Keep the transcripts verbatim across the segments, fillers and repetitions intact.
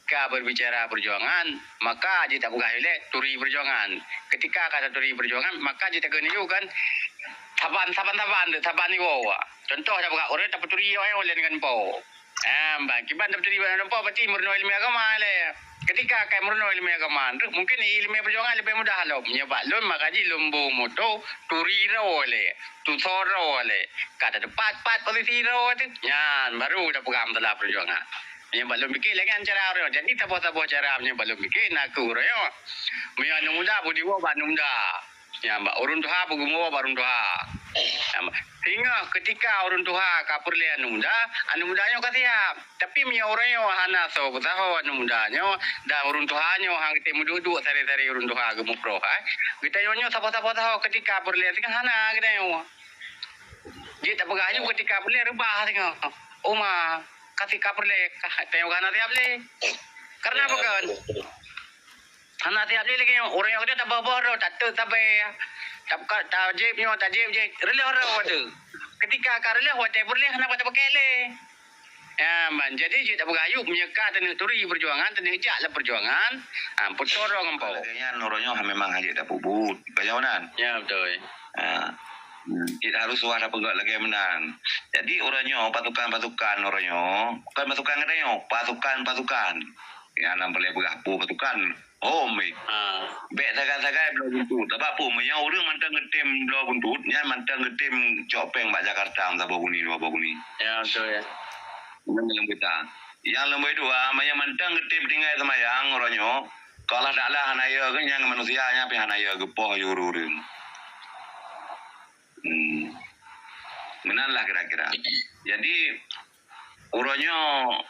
Ketika berbicara perjuangan, maka jeuet tapeugah ilée turi perjuangan. Ketika ka taturi perjuangan, maka jeuet takeuneuk kan saban, saban, saban, saban iwoe. Contoh tapeugah ureuëng tapeuturi iwoe lé ngon po. Ah, ban kiban tapeuturi iwoe ngon po berarti meurunoe ileumèe agama lé. Ketika ka meurunoe ileumèe agama, mungkin ileumèe perjuangan leubeh mudah lom. Nyoe bak lôn maka jih lôn bu moto turi droe lé, tutoe droe lé. Ka tateupat-pat posisi droe teuh. Nyan baru tapeugah masalah perjuangan. Meunyoe bak lôn pike lagée nyan cara ureuëng. Jadi saboh-saboh cara meunyoe bak lôn pike na keu ureuëng nyoe. Meunyoe aneuk muda beudiwoe bak aneuk muda. Nyan bak ureuëng tuha beugumoe bak ureuëng tuha. Nyan bak, singoh ketika ureuëng tuha ka peureulée aneuk muda, aneuk muda nyoe ka siap. Tapi meunyoe ureuëng nyoe hana soe peusaho aneuk muda nyoe dan ureuëng tuha nyoe han geutem meuduek-duek sare-sare ureuëng tuha geumeuproh, eh. Geutanyoe nyoe saboh-saboh saho ketika peureulée singoh hana geutanyoe. Jeuet tapeugah aju ketika peureulée reubah singoh. Uma, ka si ka peureulée, ka tanyoe ka hana siap lé. Karena apa kan? Hana siap lé lagée nyoe. Ureuëng nyoe keudeh taboh-boh droe, tateuk sabe. Tabuka, tajép nyoe, tajép jih. Reuloh droe watée. Ketika ka reuloh watée peureulée hana bak tapakée lé. Ya, man. Jadi jeuet tapeugah aju meunyoe ka taneuk turi perjuangan, taneuk jak lam perjuangan, ha, peutoe droe ngon po. Lagée nyan ureuëng nyoe memang hana jeuet tapeubuet. Ka nyoe nan. Ya, beutôi. Ha. Cit harus wah tapeugah lagée meunan. Jadi ureuëng nyoe pasukan-pasukan ureuëng nyoe, bukan pasukan geutanyoe, pasukan-pasukan. Nyang na peureulée peugah peue pasukan. Oh, mei. Ha. Bék sagai-sagai bloe buntut. Sabab peue? Meunyoe ureuëng mantong geutem bloe buntut, nyan mantong geutem cok péng bak Jakarta saboh buni, dua boh buni. Ya, beutôi ya. Nyan lom kita. Nyang lom dua, meunyoe mantong geutem tinggai seumayang ureuëng nyoe, keu Allah Taala hana yö geuh, nyang manusia nyan pih hana yö geupoh yue ureuëng. Hmm. Meunan lah kira-kira. Jadi, uroe nyoe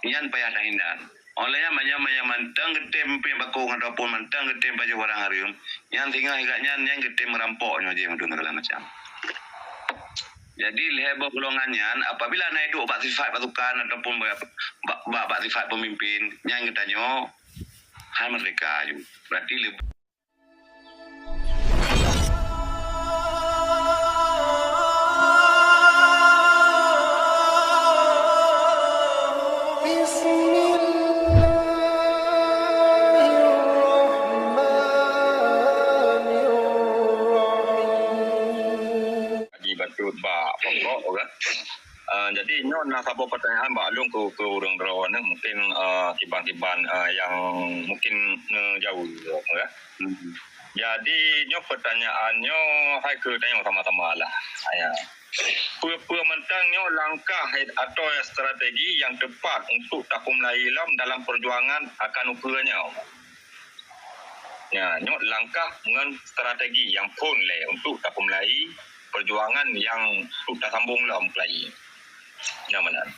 nyan payah tahindar. Oleh nyan, meunyoe, meunyoe mantong geutem piep bakong ataupun mantong geutem pajoh barang hareuem, nyan singoh gobnyan nyan geutem meurampok nyoe jih, meudon segala macam. Jadi, lhée boh golongan nyan, apabila na iduek bak sifat pasukan ataupun bak, bak, bak, bak sifat peumimpin, nyan geutanyoe hai meurdeka aju. Berarti leubeh Bismillahirrahmanirrahim. Haji bacut bak pokok, kan? Ah, jadi nyoe na saboh pertanyaan bak lôn keu, keu ureuëng droeneuh, mungkin, ah, kiban-kiban, ah, nyang mungkin neujaweueb, ya. Hmm. Jadi nyoe pertanyaan nyoe hai keu tanyoe sama-sama lah. Ya. Peue-peue mantong nyoe langkah atau strategi nyang teupat untuk tapeumulai lom dalam perjuangan akan ukeue nyoe? Ya, nyoe langkah ngon strategi nyang phon lé untuk tapeumulai perjuangan nyang untuk tasambong lom keulayi. Nyang meunan.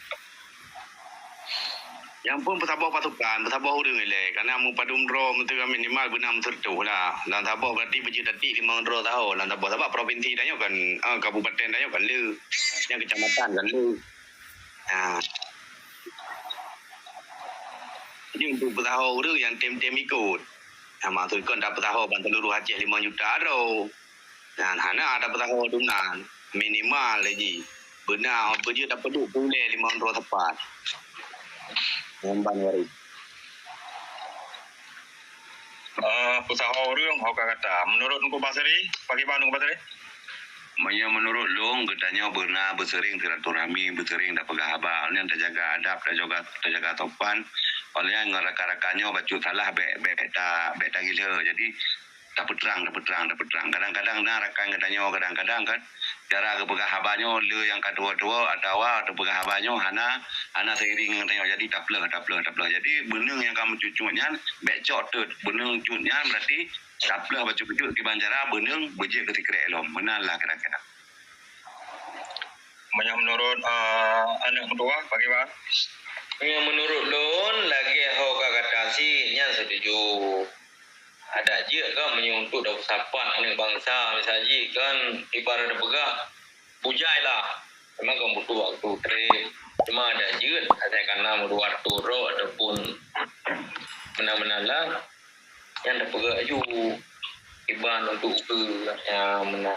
Nyang phon peusaboh pasukan, peusaboh ureuëng ilée, karena meupadum droe meuteumé minimal beuna meuseureutoh lah. Lam saboh berarti beujeuet dati limong droe saho lam saboh. Sabab provinsi tanyoe kan, ah, kabupaten tanyoe kan le, nyang kecamatan kan le. Nah. Jadi untuk peusaho ureuëng nyang tem-tem ikot. Nah, maksud kon tapeusaho ban seuluruh Aceh limong juta droe. Nyan hana tapeusaho dumnan. Minimal lé jih. Beuna beujeuet tapeuduek peureulée limong droe tepat. Nyan ban waréh. Eh, peusaho ureuëng ho ka gata. Meunurot Teungku Basri, pakriban Teungku Basri? Meunyoe meunurot lôn, geutanyoe beuna beuseuring silaturahmi, beuseuring tapeugah haba, nyan tajaga adab, tajaga, tajaga sopan. Oleh nyan ngon rakan-rakan nyoe bacut salah bék, bék ta, bék tagileue. Jadi, tapeutrang, tapeutrang, tapeutrang. Kadang-kadang na rakan geutanyoe, kadang-kadang kan, cara geupeugah haba nyoe le nyang ka tuwoe-tuwoe atawa tapeugah haba nyoe hana, hana seiring ngon geutanyoe. Jadi tapleuh, tapleuh, tapleuh. Jadi beuneueng nyang ka meucut-cut nyan bék cok teut. Beuneueng cut nyan berarti tapleuh bacut-bacut kiban cara beuneueng beujeuet keu sikrek lom. Meunan lah kira-kira. Meunyoe meunurot, eh, aneuk meutuwah, pakriban? Meunyoe meunurot lôn, lagée ho ka gata cit nyan setuju. Adak jeuet kan meunyoe untuk tapeusapat aneuk bansa, misal jih kan ibarat tapeugah bujai lah. Memang kan butuh waktu treb. Cuma adak jeuet asai kana meuluwa turo ataupun meunan-meunan lah. Nyan tapeugah aju kiban untuk ukeue nyang meunan.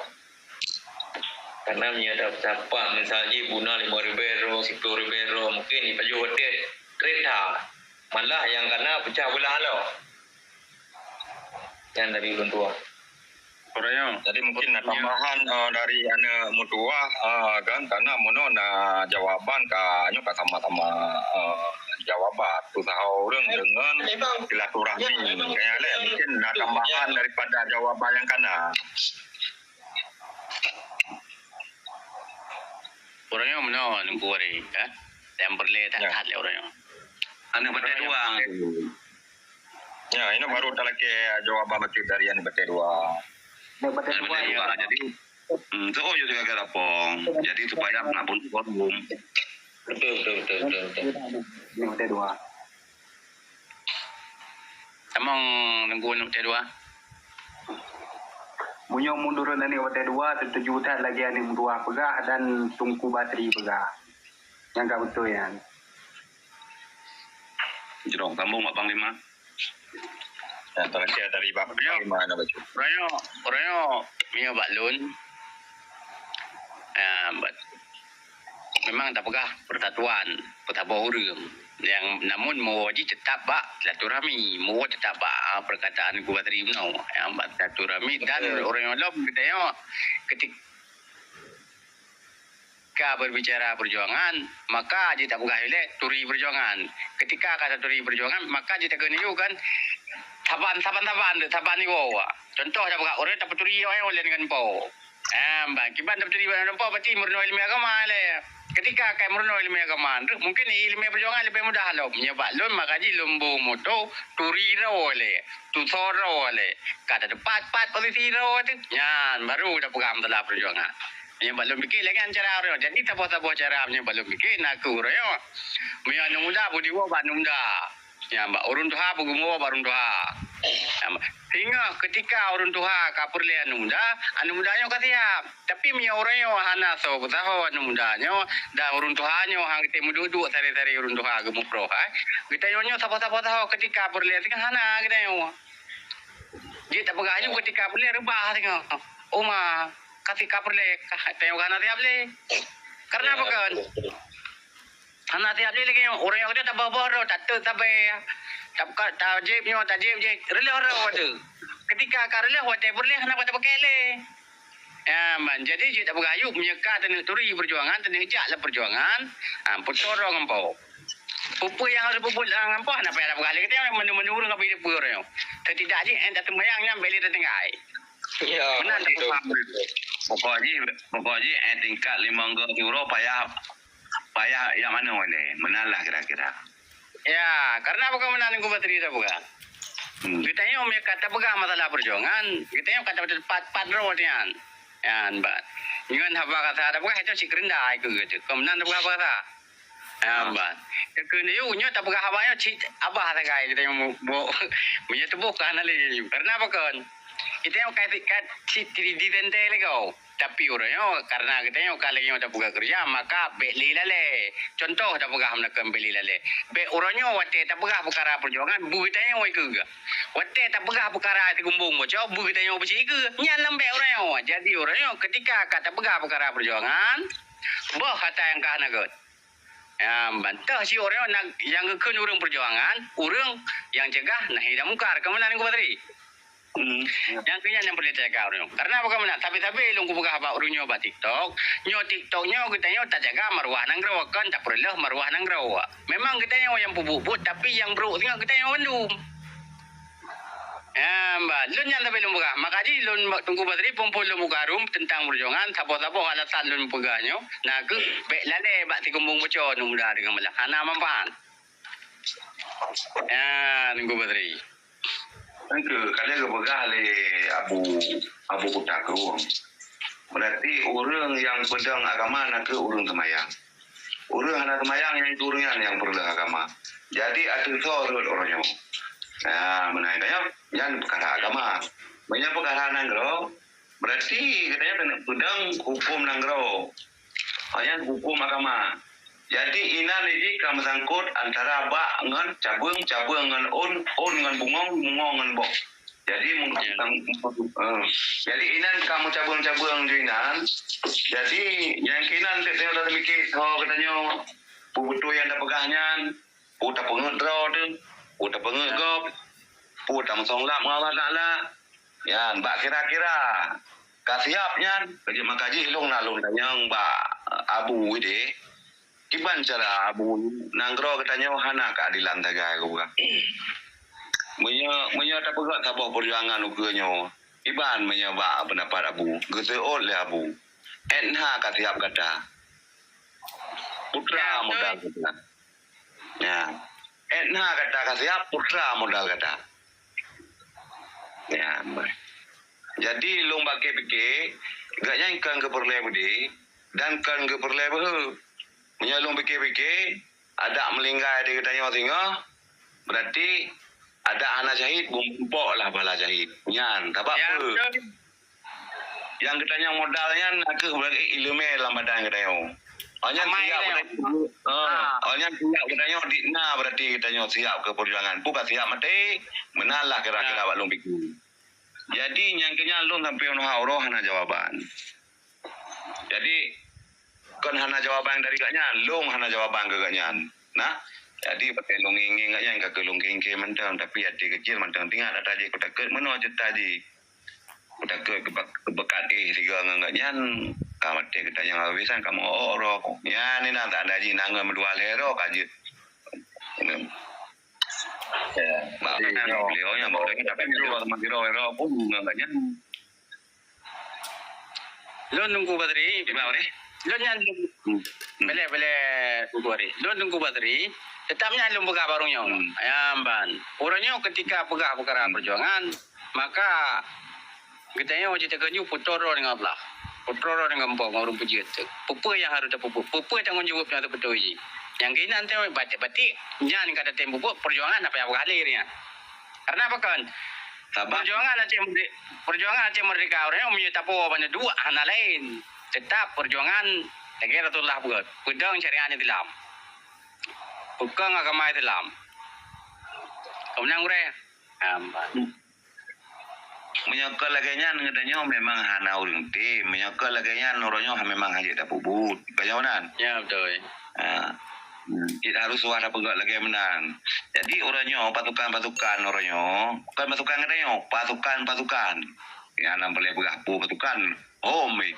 Karena meunyoe tapeusapat misal jih buna limong ribée droe, siploh ribée droe, mungkin jipajoh watée treb that. Malah nyang kana peucah beulah lom. Nyan dari ulôn tuan. Jadi mungkin na tambahan, eh, dari aneuk meutuah, eh, kan, karena meunoe na jawaban ka, nyoe ka sama-sama, eh, jawaban. Usaha ureueng deungon silaturahmi. Kayang lé mungkin na tambahan daripada jawaban nyang kana. Ureueng nyoe meunoe Teungku Ari, eh? Nyang peureulèe that-that lé ureueng nyoe. Aneuk batèe dua. Ya, ini baru talakèe jawaban bacut dari aneuk batèe dua. Aneuk batèe dua, jadi, hmm, tu, oh, jadi gagal lapong. Jadi supaya nak bunuh forum. Betul, betul, betul, betul, betul. Aneuk batèe dua. Tamong Teungku Nuh Tedua. Meunyoe mundur aneuk watèe dua, teutuju that lagèe aneuk meutuah peugah dan Teungku Batri peugah. Nyang ka beutôi nyan. Jroh sambung bak Panglima. Ya, terakhir dari Bang Panglima, nak baca. Royok, royok, miyup bak lôn. Ah, memang tapeugah persatuan, peusaboh ureueng. Yang namun meuwoe jih tetap bak silaturahmi, meuwoe tetap bak, ah, perkataan Guru Batri meunoe. Yang bak silaturahmi dan ureueng lom geutanyoe ketika berbicara perjuangan, maka jih tapeugah ilèe turi perjuangan. Ketika ka taturi perjuangan, maka jih takeuneuk kan saban, saban, saban, saban iwoe. Contoh tapeugah ureueng tapeuturi iwoe lé ngon po. Em, ban kiban tapeuturi ban po berarti meurunoe ileumèe agama lé. Ketika ka meurunoe ileumèe agama, mungkin ileumèe perjuangan leubeh mudah lom. Meunyoe bak lôn maka jih lôn boh moto turi droe lé, tutoe droe lé. Ka tatepat-pat posisi droe teuh. Nyan baru tapeugah masalah perjuangan. Meunyoe bak lôn pike lagèe nyan cara ureueng. Jadi saboh-saboh cara meunyoe bak lôn pike na keuh ureueng. Meunyoe aneuk muda budi woe bak aneuk muda. Nyan bak ureueng tuha peugeumoe bak ureueng tuha. Nyan bak, singoh keutika ureueng tuha ka peureulèe aneuk muda, aneuk muda nyoe ka siap. Tapi meunyoe ureueng nyoe hana soe peusaho aneuk muda nyoe dan ureueng tuha nyoe han geutem meuduek-duek sari-sari ureueng tuha geumuproh, eh. Geutanyoe nyoe saboh-saboh saho keutika peureulèe singoh hana geutanyoe. Jeuet tapeugah nyoe keutika peureulèe reubah singoh. Uma, ka si ka peureulèe, ka tanyoe ka hana siap lé. Karena apa kan? Hana siap lé lagèe nyoe, ureueng nyoe ka taboh-boh droe, tateuk sabe. Tabuka, tajép nyoe, tajép jih, reuloh droe watèe. Keutika ka reuloh watèe peureulèe hana bak tapakèk lé. Ya, man. Jadi jeuet tapeugah ayub meunyoe ka taneuk turi peujuangan, taneuk jak lam peujuangan, ha, peutoe droe ngon po. Peue-peue nyang harôh peubuet ngon po, hana payah tapeugah lé geutanyoe, meunurot ureueng ka bri peue nyoe. Setidak jih, eh, taseumayang nyan bèk lé tatinggai. Ya, meunan betul. Pokok jih, pokok jih, eh, tingkat limong go syuro payah, payah nyang manoe lé. Meunan lah kira-kira. Ya, karena bukan meunan Teungku Batri tapeugah. Hmm. Geutanyoe meunyoe ka tapeugah masalah peujuangan, geutanyoe ka tapat-pat droe nyan. Nyan, ban. Ngon haba kata tapeugah, itu cit keureunda ai keu geutanyoe. Kon meunan tapeugah haba kata. Ya, ban. Keuneuk nyoe tapeugah haba nyoe cit abah sagai geutanyoe mu-, bu-, meunyoe tuboh ka hana lé nyoe. Karena apa kon? Geutanyoe ka, ka cit di, di tente lé kau. Tapi uroe nyoe, karena geutanyoe ka lagèe nyoe tapeugah keureuja, maka bèk lé lalè. Contoh tapeugah meunakon bèk lé lalè. Bèk uroe nyoe watèe tapeugah peukara peujuangan, beu geutanyoe ikeue. Watèe tapeugah peukara teugumbong boco, beu geutanyoe beucit ikeue. Nyan lom bèk uroe nyoe. Jadi uroe nyoe, keutika ka tapeugah peukara peujuangan, boh ata nyang ka hana gèt. Nyan ban. Teuh si uroe nyoe na-, nyang geukheun ureueng peujuangan, ureueng nyang cegah nahi dan mungkar. Ka meunan Teungku Batri? Hmm. Nyang keu nyan nyang peureulèe tajaga ureueng. Karena bukan meunan, sabe-sabe lôn kupeugah bak ureueng nyoe bak TikTok. Nyoe TikTok nyoe geutanyoe tajaga maruah nanggroe, kon tapeureuloh maruah nanggroe. Memang geutanyoe nyang peubuet-buet, tapi nyang brôk singoh geutanyoe bandum. Ya, bah, lôn nyan sabe lôn peugah. Maka jih lôn Teungku Batri phôn-phôn lôn buka room teuntang peujuangan, saboh-saboh alasan lôn peugah nyoe, na keuh bèk lalè bak teugumbong boco aneuk muda deungon malam. Hana manfaat. Ya, Teungku Batri. Engke, ka lheueh geupeugah lé Abu, Abu Kuta Krueng. Berarti ureueng nyang peudong agama na keuh ureueng seumayang. Ureueng hana seumayang nyang itu ureueng nyan nyang peureulèe agama. Jadi ateueh soe rhot uroe nyoe. Nah, meunan tanyoe, nyan peukara agama. Meunyoe peukara nanggroe, berarti geutanyoe keuneuk peudong huköm nanggroe. Nyan huköm agama. Jadi inan jih ka meusangkot antara bak ngon cabeueng, cabeueng ngon ôn, ôn ngon bungong, bungong ngon boh. Jadi meng-, ya, eh, jadi inan ka meucabeueng-cabeueng ju inan. Jadi nyang keunan teuk tanyoe tateumikir, ho geutanyoe, beutôi nyang tapeugah nyan. Peue tapeungeut droe teuh, peue tapeungeut gob, peue tameusong lap ngon Allah Taala. Nyan bak kira-kira ka siab nyan, keujeuet maka jih lôn na lôn tanyong bak Abu Wide. Kiban cara Abu, nanggroe geutanyoe hana keuadelan sagai geupeugah. Meunyoe, meunyoe tapeugah saboh peujuangan ukeue nyoe, kiban meunyoe bak peundapat Abu, geuseuôt lé Abu. Ét na ka siab gata. Putra modal gata. Ya. Ét na gata ka siab, putra modal gata. Ya, bah. Jadi lôn bak pike-pike, geuh nyan kon keu peureulée beudé dan kon keu peureulée beuhe. Meunyoe lôn pike-pike, adak meulinggai di geutanyoe singoh, berarti adak hana syahid, beumpok lah bala syahid. Nyan, sabab peue? Nyang geutanyoe modal nyan na kheueh berarti ileumé lam badan geutanyoe. Oh nyan siap geutanyoe, oh nyan siap geutanyoe di na berarti geutanyoe siap keu peujuangan. Peue ka siap maté, meunan lah kira-kira bak lôn pike. Jadi nyang keu nyan lôn sampoe uroe hana jawaban. Jadi kon hana jawaban dari geuh nyan, lôn hana jawaban keu geuh nyan. Nah, jadi pakai lôn ngieng-ngieng geuh nyan ka keu lôn ngieng-ngieng mantong, tapi até keucil mantong teuingat ata jih kutakot meunoe ceuta jih. Kutakot keubekat éh sigoe ngon geuh nyan ka maté geutanyoe habis kan ka meuoh roh. Nyan ni na tak ada jih na ngon meudua lhée roh ka jeuet. Bak beliau nyang bak tapi meudua sama siroe roh pun ngon geuh nyan. Lôn Teungku Badri, lôn nyan lôn, beleh-beleh Teungku Badri. Lôn Teungku Badri, teutap nyan lôn peugah barô nyoe. Nyang ban. Uroe nyoe keutika peugah peukara peujuangan, maka geutanyoe jiteukeunju peutroh droe deungon Allah. Peutroh droe deungon Po, ngon ureuëng peujeuet teuh. Peue-peue nyang harôh tapeubuet, peue-peue tanggong jaweueb nyang teupeutôi jih. Nyang keunan teuh batik-batik nyan ka tatem peubuet peujuangan apa nyang peugah lé nyan. Karena apa kon? Sabab peujuangan Aceh Merdeka, peujuangan Aceh Merdeka uroe nyoe meunyoe tapoh banyak duek hana laén. Tetap peujuangan lagée Rasulullah peugah, peudong syariat Islam. Peukong agama Islam. Kemenang gurée. Meunyoe kon lagée nyan geutanyoe memang hana ureuëng tem. Meunyoe kon lagée nyan uroe nyoe memang hana jeuet tapeubuet. Ka nyoe nan? Ya, beutôi. Ha. Cit harôh suah tapeugah lagée meunan. Jadi uroe nyoe pasukan-pasukan uroe nyoe, bukan pasukan geutanyoe, pasukan-pasukan. Nyang na boleh peugah peue pasukan. Hom, eh.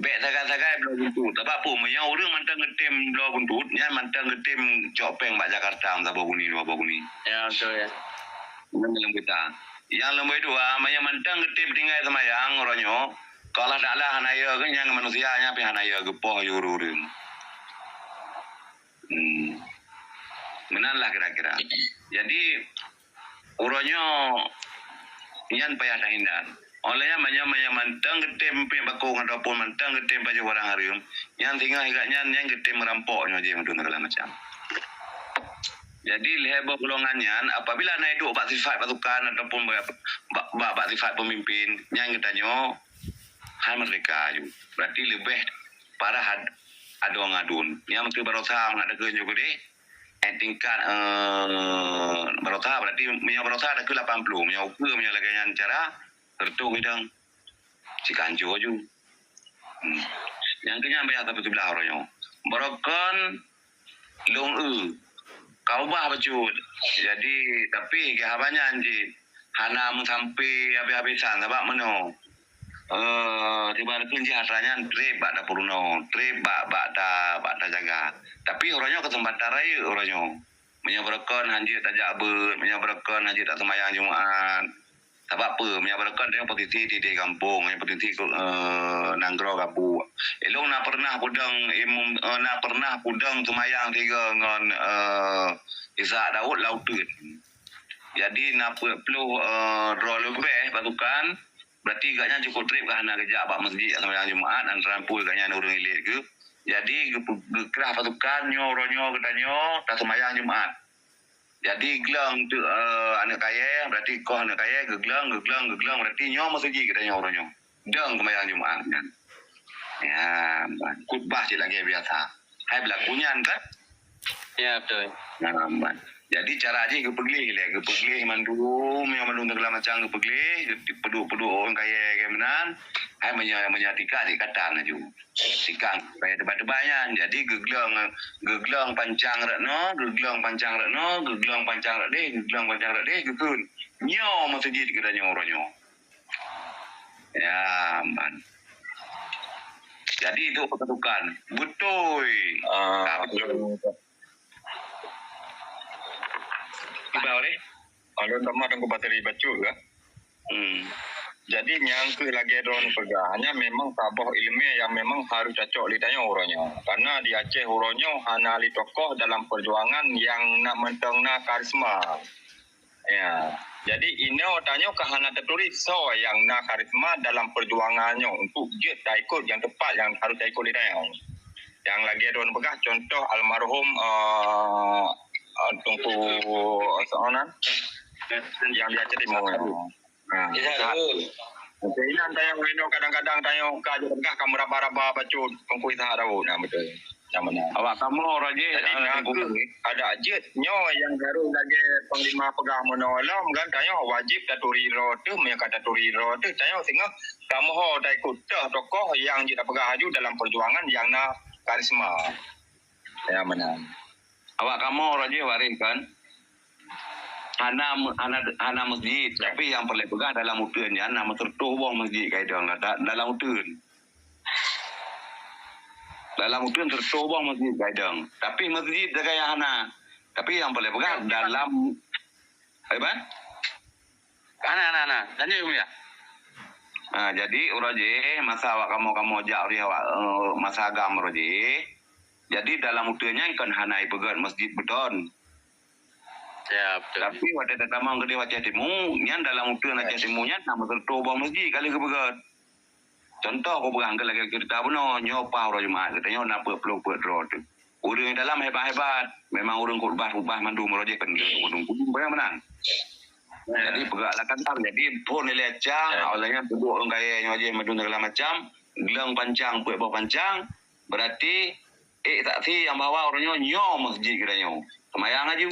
Bék sagai-sagai bloe buntut. Sabab peue? Meunyoe ureuëng mantong geutem bloe buntut, nyan mantong geutem cok péng bak Jakarta saboh guni, dua boh guni. Ya, beutôi ya. Nyan lom kita. Nyang leumboi dua, meunyoe mantong geutem tinggai seumayang uroe nyoe, keu Allah Taala hana yö geuh nyang manusia nyan pih hana yö geupoh yue ureuëng. Hmm. Meunan lah kira-kira. Jadi uroe nyoe nyan payah tahindar. Oleh nyan meunyoe, meunyoe mantong geutem piep bakong ataupun mantong geutem pajoh barang hareuem, nyan singoh geuh nyan, nyan geutem meurampok nyoe jih meudun segala macam. Jadi lhée boh golongan nyan apabila na iduek bak sifat pasukan ataupun bak, bak, bak, bak sifat peumimpin, nyan geutanyoe hai merdeka aju. Berarti leubeh parah ad-, adoe ngon aduen. Nyang meusti barosa mangat takheun nyoe keudeh, eh, tingkat, eh, barosa berarti meunyoe barosa takheun lapan ploh, meunyoe ukeue meunyoe lagée nyan cara reutôh idang. Sikanco aju. Hmm. Nyang keu nyan payah tapeuseublah uroe nyoe. Barokon lôn eu. Ka ubah bacut. Jadi, tapi geuh haba nyan jih hana meusampe habéh-habésan sabab meunoe. Eh, tiba kheun jih atra nyan treb bak tapeurunoe, treb bak, bak ta, bak tajaga. Tapi uroe nyoe keuseumpatan rayeuk uroe nyoe. Meunyoe barokon hanjeuet tajak beuet, meunyoe barokon hanjeuet taseumayang Jumat. Sabab peue? Meunyoe barokon tanyoe posisi di, di gampông, meunyoe posisi, eh, nanggroe gabuk. Ilôn na pernah peudong imum, eh, na pernah peudong seumayang sigoe ngon, eh, Ishak Daud lam uteuen. Jadi na peuet ploh, eh, droe leubeh pasukan, berarti gobnyan cukôp treb ka hana geujak bak meuseujid seumayang Jumat, antara pue gobnyan ureuëng ilét geuh. Jadi geupe-, geukrah pasukan nyoe uroe nyoe geutanyoe taseumayang Jumat. Jadi glöng tu, eh, aneuk kayée, berarti koh aneuk kayée, geuglöng, geuglöng, geuglöng, berarti nyoe meuseujid geutanyoe uroe nyoe. Dong seumayang Jumat nyan. Ya, ban. Khutbah cit lagée biasa. Hai beulaku nyan kan? Ya, beutôi. Ya, ban. Jadi cara jih geupeugleh lé, geupeugleh mandum, nyang mandum segala macam geupeugleh, geupeuduk-peuduk ureuëng kayée lagée meunan. Hai meunyoe, meunyoe tika jikatan laju. Tika kaya teuba-teuba nyan. Jadi geuglong, geuglong pancang rot noe, geuglong pancang rot noe, geuglong pancang rot deh, geuglong pancang rot deh, geukheun. Nyoe meuseujid geutanyoe uroe nyoe. Ya, man. Jadi itu peutukan. Beutôi. Ah, Tapi beutôi. Kiban deh. Alun tamah Teungku Batri bacut lah. Hmm. Jadi nyang keuh lagèe droen peugah, nyan memang saboh ileumèe nyang memang harôh cocok lé tanyoe uroe nyoe. Karena di Aceh uroe nyoe hana lé tokoh dalam perjuangan nyang na mantong na karisma. Ya. Jadi inoe tanyoe ka hana taturi soe nyang na karisma dalam perjuangan nyoe untuk jeuet taikot nyang teupat nyang harôh taikot lé tanyoe. Nyang lagèe droen peugah contoh almarhum, eh, eh, Teungku Saonan nyang di Aceh Timur. Ha. Inan tanyoe inoe kadang-kadang tanyoe ka jeuet peugah ka meuraba-raba bacut Teungku Ishak Daud. Nah, beutôi. Nyang meunan. Awak kamoe uroe jih, Jadi, ah, na Teungku kheueh Panggi. Adak jeuet nyoe nyang harôh lagèe Panglima peugah meunoe lom kan, tanyoe wajéb taturi droe teuh, meunyoe ka taturi droe teuh, tanyoe singoh tameuho taikot teuh tokoh nyang jeuet tapeugah laju dalam perjuangan nyang na karisma. Ya, meunan. Awak kamoe uroe jih waréh kan? Hana me-, hana, hana masjid, Ya. tapi nyang peureulèe peugah dalam uteuen nyan na meuseureutoh boh masjid ka idong da-, dalam uteuen. Dalam uteuen seureutoh boh masjid ka idong. Tapi masjid sagai nyang hana. Tapi nyang peureulèe peugah Ya, dalam, eh, ban? Hana, hana, hana. Lanjut, Mulia. Ha, jadi uroe jih masa awak kamoe-kamoe jak uroe awak, eh, masa agam uroe jih. Jadi dalam uteuen nyan kon hana ipeugèt masjid beutôi. Ya, betul. Tapi watèe tatamong keudéh Aceh Timu, nyan dalam uteuen Aceh Timu nyan na meuseureutoh boh masjid ka lheueh geupeugèt. Contoh kupeugah keu lagèe ceurita bunoe, nyoe paih uroe Jumat, geutanyoe na peuet ploh peuet droe teuh. Ureueng dalam hebat-hebat, memang ureueng khutbah-khutbah mandum uroe jih kan ureueng kudum bayang meunan. Jadi peugah lah kan, jadi phôn ilèe cang, awak nyan peuduek ureueng kayèe nyoe jih mandum segala macam, gleueng pancang, peuet boh pancang, berarti ék saksi nyang bahwa uroe nyoe, nyoe masjid geutanyoe. Seumayang laju.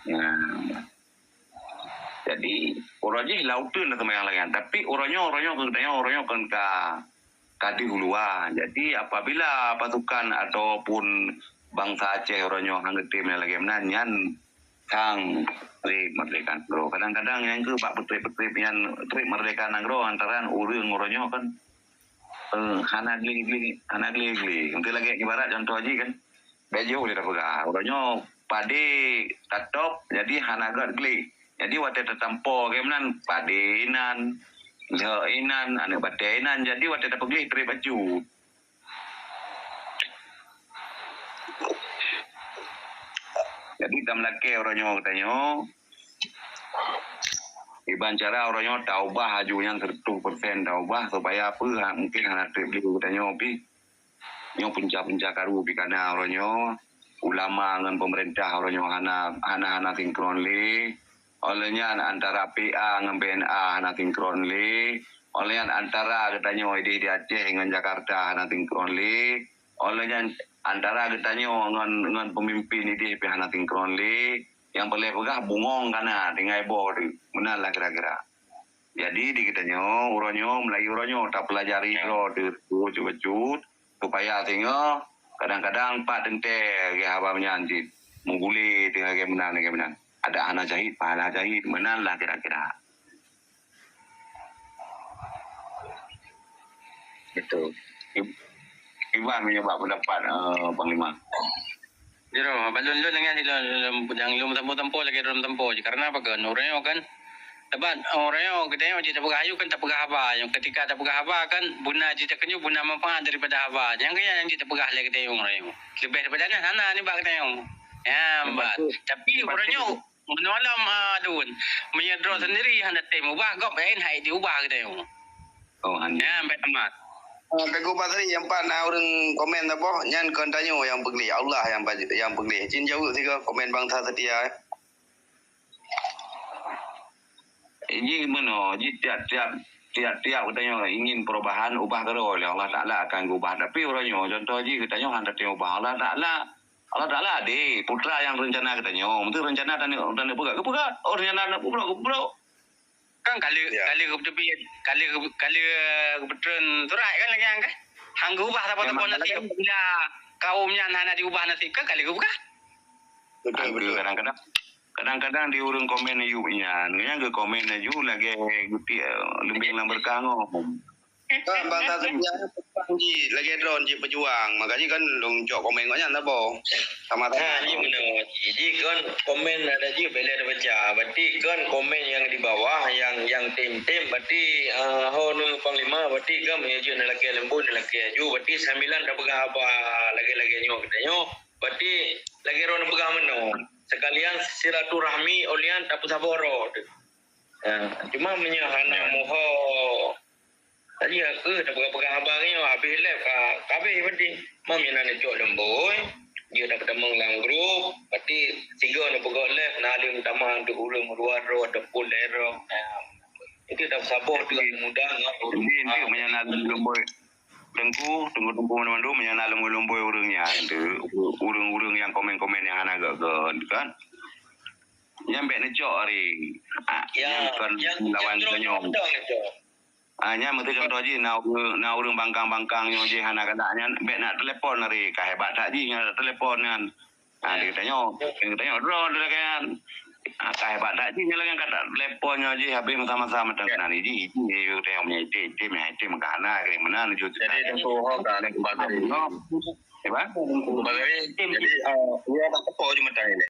Nah. Jadi, uroe jih lam uteuen na seumayang lagèe nyan. Tapi uroe nyoe, uroe nyoe keu geutanyoe, uroe nyoe kon ka, ka deuh u luwa. Jadi, apabila pasukan ataupun bansa Aceh uroe nyoe han geutem nyang lagèe meunan, nyan sang trép meurdeka nanggroe. Kadang-kadang nyan keuh bak peutrép-peutrép nyan trép meurdeka nanggroe antara ureueng uroe nyoe kan, eh, hana gleh-gleh, hana gleh-gleh. Untuk lagèe ibarat contoh jih kan, Bèk jih ulèe tapeugah. Uroe nyoe padé tatôb, jadi hana gèt gleh. Jadi watèe tatampo lagèe meunan, padé inan, lheueh inan, aneuk batèe inan. Jadi watèe tapeugleh trép bacut. Jadi tameulakèe uroe nyoe geutanyoe, iban cara uroe nyoe taubah laju nyan seureutôh persen taubah supaya peue ha, mungken hana trép gleh geutanyoe pih. Nyoe punca-punca karu pih ka na uroe nyoe. Ulama ngon peumeurintah uroe nyoe hana, hana, hana sinkron lé. Óh lheueh nyan antara P A ngon P N A hana sinkron lé. Óh lheueh nyan antara geutanyoe idéh di Aceh ngon Jakarta hana sinkron lé. Óh lheueh nyan antara geutanyoe ngon, ngon peumimpén idéh pih hana sinkron lé. Nyang peureulèe peugah bungöng ka na tinggai boh teuh. Meunan lah kira-kira. Jadi di geutanyoe, uroe nyoe, meulayeue uroe nyoe, tapeulajari droe teuh bacut-bacut, supaya singoh kadang-kadang pat teuntèe lagèe haba nyan cit. Meuguléng teuh lagèe meunan, lagèe meunan. Adak hana syahid, pahala syahid, meunan lah kira-kira. Betul. Iban meunyoe bak pendapat, eh, Panglima. Jroh, bak lôn, lôn deungon lôn, lôn, lôn, nyang lôn tampo-tampo lagèe lôn tampo jih. Karena apa kan? Uroe nyoe kan, teuma uroe nyoe geutanyoe jeuet tapeugah ayue kan tapeugah haba. Nyang ketika tapeugah haba kan, beuna jih takeuneuk beuna manfaat daripada haba. Nyang keu nyan jeuet tapeugah lé geutanyoe uroe nyoe. Leubeh daripada nyan hana nibak geutanyoe. Ya, ban. Tapi uroe nyoe, meunoe lom, ah, lôn. Meunyoe droe sendiri hana tém ubah, gob laén hai diubah geutanyoe. Oh, hana. Nyan, bèk tamat. Ah, Teungku Basri, nyang pat na ureueng komen saboh, nyan kon tanyoe nyang peugleh, Allah nyang pa-, nyang peugleh. Cit jaweueb sigoe komen bansa seutia, eh. Jih meunoe, jih tiap-tiap, tiap-tiap geutanyoe ingin perubahan, ubah keudroe lé Allah Taala akan geubah. Tapi uroe nyoe, contoh jih geutanyoe hana tém ubah. Allah Taala, Allah Taala adé, putra nyang rencana geutanyoe. Meusti rencana taneuk, taneuk peugah, geupeugah. Oh, rencana taneuk peubrok, geupeubroe. Kan ka lheueh, ya, ka lheueh geuteubiet, ka lheueh, ka lheueh geupeutrön surat kan lagèe nyan kan? Han geuubah saboh-saboh nasib. Bila kaum nyan hana diubah nasib kan ka lheueh geupeugah. Betul, betul. Kadang-kadang, kadang-kadang di ureueng komen na yub nyan, nyan geukomen laju lagèe geuti, eh, leumbeng lam beureuka ngon. Kan bangsa sepiak peupang jih lagèe droen jih peujuang. Maka jih kan lôn cok komen ngon nyan saboh. Sama-sama. Ha, jih meunoe. Jih kan komen ada jih bela ada baca. Berarti kan komen yang di bawah, yang, yang tim-tim, berarti, ah, ho nu panglima, berarti kan meunyoe jih na lakèe leumbot, na lakèe laju, berarti sambilan tapeugah haba lagèe-lagèe nyoe geutanyoe. Berarti lagèe droen peugah meunoe. Sekalian silaturahmi, ulian tapeusaboh droe. Ya, cuma meunyoe hana muho, tadi aku tapeugah-peugah haba nyoe habéh lé ka, ka habéh berarti. Mam nyang na neucok leumboi, jeuet tapeutamong lam grup, berarti sigoe neupeugah lé na lheueh tamah untuk ureueng meurua droe ataupun lhèe droe. Ya. Itu tapeusaboh tu mudah ngon ureueng. Jadi, inti meunyoe na leumboi, Teungku, Teungku, Teungku mandum-mandum, meunyoe na leumboi-leumboi ureueng nyan tu, ureueng-ureueng nyang komen-komen nyang hana gèt-gèt kan. Nyan bèk neucok hari. Ah, ya, nyan kon yang, lawan yang tanyoe. Ah, nyan meuti contoh jih na ureueng, na ureueng bangkang-bangkang nyoe jih hana galak nyan bèk na telepon hari. Ka hebat that jih nyan telepon nyan. Ah, dia tanya, dia tanya, "Bro, dia lagèe nyan." Ah, ka hebat that jih nyan lagèe nyan ka telepon nyoe jih habéh masa-masa mantong keunan jih. Jih, dia tanya punya item, item, item ka hana keunan meunan jih. Jadi, contoh ho ka, Bang Gary. Hebat? Bang Gary, jadi, ah, dia tak tepok jih mata ini.